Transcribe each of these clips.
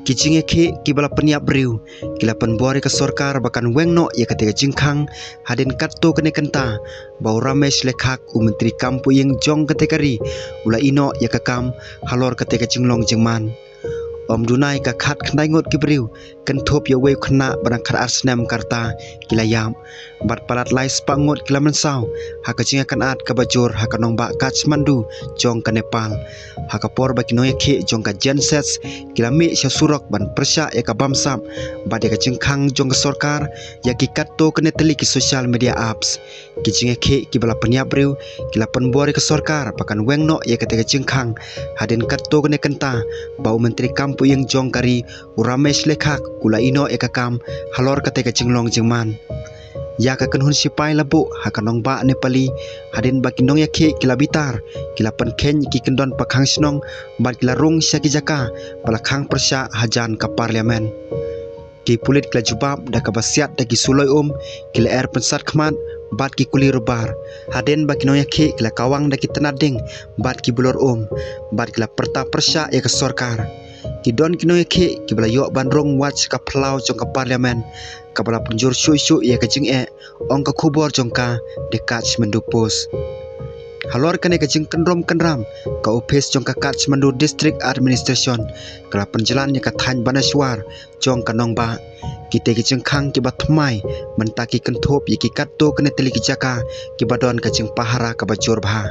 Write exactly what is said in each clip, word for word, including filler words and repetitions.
Ki jingïakhih kiba la pynïap briew ki la pynbor ïa ka sorkar ba kan weng noh ïa kata ka jingkhang, hadien katto katne kynta ba u Ramesh Lekhak, u Myntri Kam Pudieñ jong kata ka ri, u la ïeh noh ïa ka kam halor kata ka jinglong jingman. Ym duna ïa ka khatkhyndai ngut ki briew, kynthup ïa uwei u khynnah ba dang khatar snem ka rta, ki la ïap. Bad palat lai spah ngut ki la mynsaw ha ka jingïakynad kaba jur ha ka nongbah Kathmandu jong ka Nepal, ha ka por ba ki nongïakhih jong ka Gen Z ki la mih sha surok ban pyrshah ïa ka bamsap bad ïa ka jingkhang jong ka sorkar ïa ki katto katne tylli ki social media apps. Ki jingïakhih kiba la pynïap briew ki la pynbor ïa ka sorkar ba kan weng noh ïa kata ka jingkhang, hadien katto katne kynta ba u Myntri Kam Pudieñ jong ka ri, u Ramesh Lekhak, u la ïeh noh ïa ka kam halor kata ka jinglong jingman. Ïa ka kynhun sipai la buh ha ka nongbah Nepali, hadien ba ki nongïakhih ki la bitar, ki la pynkheiñ ïa ki kyndon pakhang shnong bad ki la rung sha ki jaka ba la khang pyrshah hajan ka Parliament. Ki pulit ki la jubab da kaba siat da ki suloi um, ki la er pynsat khmat bad ki kuli rubber, hadien ba ki nongïakhih ki la kawang da ki tnat ding bad ki bulor um, bad ki la pyrta pyrshah ïa ka sorkar. Ki don ki nongïakhih kiba la ïoh ban rung wat sha ka phyllaw jong ka Parliament, kaba la pynjur shuh shuh ïa ka jingeh, ong ka khubor jong ka The Kathmandu Post. Halor kane ka jingkynrum kynram, ka ophis jong ka Kathmandu District Administration ka la pynjlan ïa ka thaiñ Bhabaneswar jong ka nongbah. Kita ki jingkhang kiba thymmai mynta ki kynthup ïa ki katto katne tylli ki jaka kiba don ka jingpahara kaba jur bha.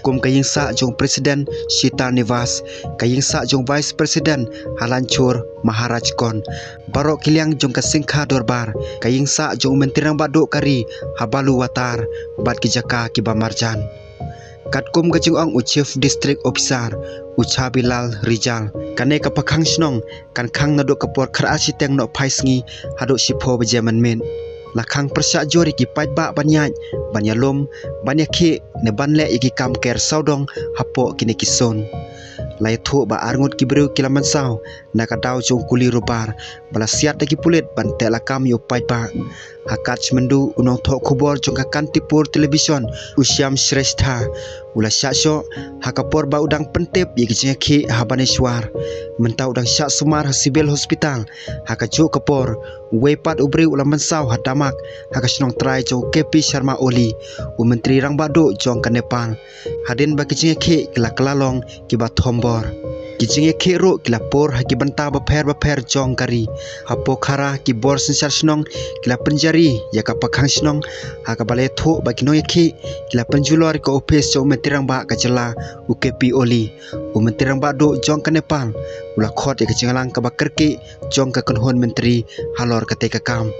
Kum ka ïingsah jong u President Shittal Nivas, ka ïingsah jong u Vice President ha Lainchur Maharaj Ganj, baroh ki liang jong ka Singha Dorbar, ka ïingsah jong u Myntri Rangbah Duh ka ri ha Baluwatar, bad ki jaka kiba marjan. Katkum ka jingong u Chief District Officer, u Chabilal Rijal, kane ka pakhang shnong kan khang naduh ka por khatar shiteng nohphai sngi haduh shiphew baje mynmiet. La khang pyrshah jur ïa ki paidbah ban ïaid, ban ïalum, ban ïakhih, ne ban leh ïa ki kam ker sawdong hapoh kine ki zone. La ïathuh ba arngut ki briew ki la mynsaw na ka daw jong u kuli rubber ba la siat da ki pulit ban teh lakam ïa u paidbah. Ha Kathmandu, u nongthoh khubor jong ka Kantipur Television, u Shyam Shrestha, u la shah shoh ha ka por ba u dang pyntip ïa ki jingïakhih ha Bhabaneswar. Mynta u dang shah sumar ha Civil Hospital. Ha kajuh ka por, uwei pat u briew u la mynsaw ha Damak, ha ka shnong trai jong u K P Sharma Oli, u Myntri Rangbah Duh jong ka Nepal, hadien ba ki jingïakhih ki la kylla long kiba thombor. Ki jingïakhih ruh ki la pur ha ki bynta bapher bapher jong ka ri. Ha Pokhara, ki bor synshar shnong ki la pynjari ïa ka pakhang shnong, ha kaba la ïathuh ba ki nongïakhih ki la pynjulor ïa ka ophis jong u Myntri Rangbah ka jylla, u K P Oli. U Myntri Rangbah Duh jong ka Nepal u la khot ïa ka jingïalang kaba kyrkieh jong ka kynhun myntri halor kata ka kam.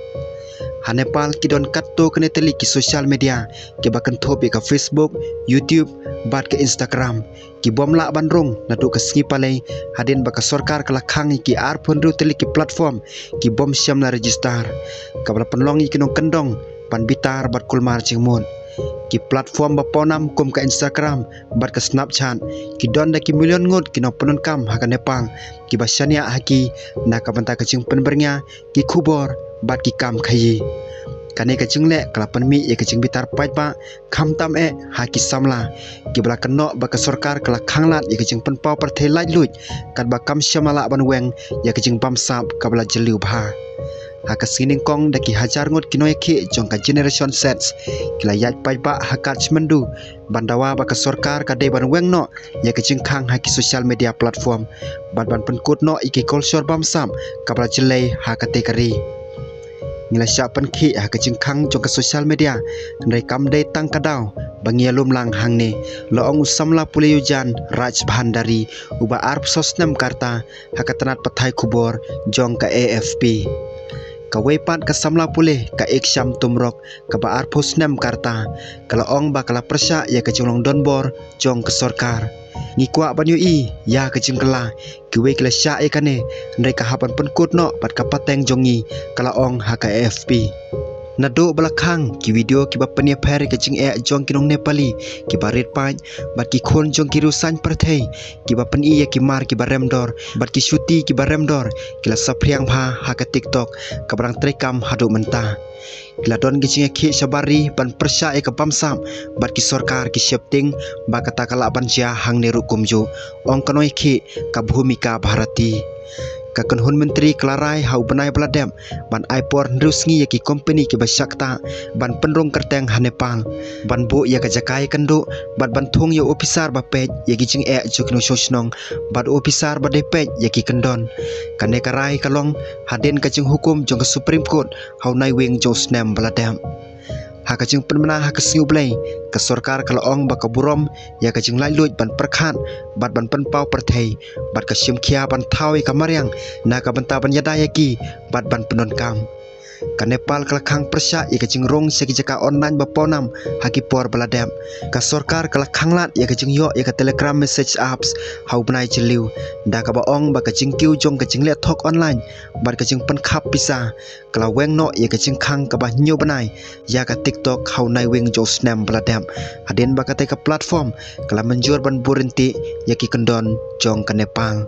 Ha Nepal ki don katto katne tylli ki social media, kiba kynthup ïa ka Facebook, YouTube, bad ka Instagram, ki bym lah ban rung naduh ka sngi Palei, hadien ba ka sorkar ka la khang ïa ki arphew hynriew tylli ki platform ki bym shym la register, kaba la pynlong ïa ki nongkyndong ban bitar bad kulmar jingmut. Ki platform ba pawnam kum ka Instagram bad ka Snapchat, ki don da ki million ngut ki nongpyndonkam ha ka Nepal kiba shaniah ha ki na ka bynta ka jingpynbyrngia ki khubor bad ki kam khaïi. Kane ka jingleh ka la pynmih ïa ka jingbitar paidbah, khamtam eh ha ki samla, kiba la kynnoh ba ka sorkar ka la khang lad ïa ka jingpynpaw pyrthei laitluid, katba kam shym la lah ban weng ïa ka jingbamsap kaba la jylliew bha. Ha ka sngi nyngkong, da ki hajar ngut ki nongïakhih jong ka Generation Z ki la ïaid paidbah ha Kathmandu ban dawa ba ka sorkar ka dei ban weng noh ïa ka jingkhang ha ki social media platform, bad ban pynkut noh ïa ki culture bamsap kaba la jyllei ha kata ka ri. Ngi la shah pynkhih ha ka jingkhang jong ka social media, hynrei kam dei tang ka daw ba ngi ïalum lang hangne, la ong u samla pule Yujan Raj Bhandari, uba arphew saw snem ka rta, ha ka tnat pathai khubor jong ka A F P. Kawei pat ka samla pule, ka Eksham Tumrok, kaba arphew snem ka rta, ka la ong ba ka la pyrshah ïa ka jinglong donbor jong ka sorkar. Ngi kwah ban ïohi ïa ka jingkylla, kiwei ki la shah ïa kane, hynrei ka hap ban pynkut noh bad ka pateng jong ngi, ka la ong ha ka A F P. Naduh ba la khang ki video kiba pynïapher ïa ka jingeh jong ki nong Nepali kiba rit paid bad ki khun jong ki riewsaiñ pyrthei, kiba pyni ïa ki mar kiba rem dor bad ki shuti kiba rem dor, ki la saphriang bha ha ka TikTok, kaba dang treikam haduh mynta. Ki la don ki jingïakhih shabar ri ban pyrshah ïa ka bamsap, bad ki sorkar ki sheptieng ba kata ka lah ban jia hangne ruh kumjuh, ong ka nongïakhih ka Bhumika Bharati. Ka kynhun myntri ka la rai ha u bnai ba la dep ban ai por hynriew sngi ïa ki kompani kiba shah ktah ban pynrung kyrteng ha Nepal, ban buh ïa ka jaka ïakynduh bad ban thung ïa u ophisar ba peit ïa ki jingeh jong ki nongshong shnong bad u ophisar ba dei peit ïa ki kyndon. Kane ka rai ka long hadien ka jinghukum jong ka Supreme Court ha u Naiwieng jong u snem ba la dep. Ha ka jingpynbna ha ka Sngi U Blei, ka sorkar ka la ong ba ka burom ïa ka jinglaitluid ban pyrkhat bad ban pynpaw pyrthei, bad ka shim khia ban thaw ïa ka mariang na ka bynta ban ïada ïa ki bad ban pyndonkam. Ka Nepal ka la khang pyrshah ïa ka jingrung sha ki jaka online ba pawnam ha ki por ba la dep. Ka sorkar ka la khanglad ïa ka jingïoh ïa ka Telegram message apps ha u bnai Jylliew, da kaba ong ba ka jingkiew jong ka jingleh thok online bad ka jingpynkhap pisa ka la weng noh ïa ka jingkhang kaba hynñiew bnai ïa ka TikTok ha u Naiwieng jong u snem ba la dep, hadien ba katei ka platform ka la mynjur ban buh ryntih ïa ki kyndon jong ka Nepal.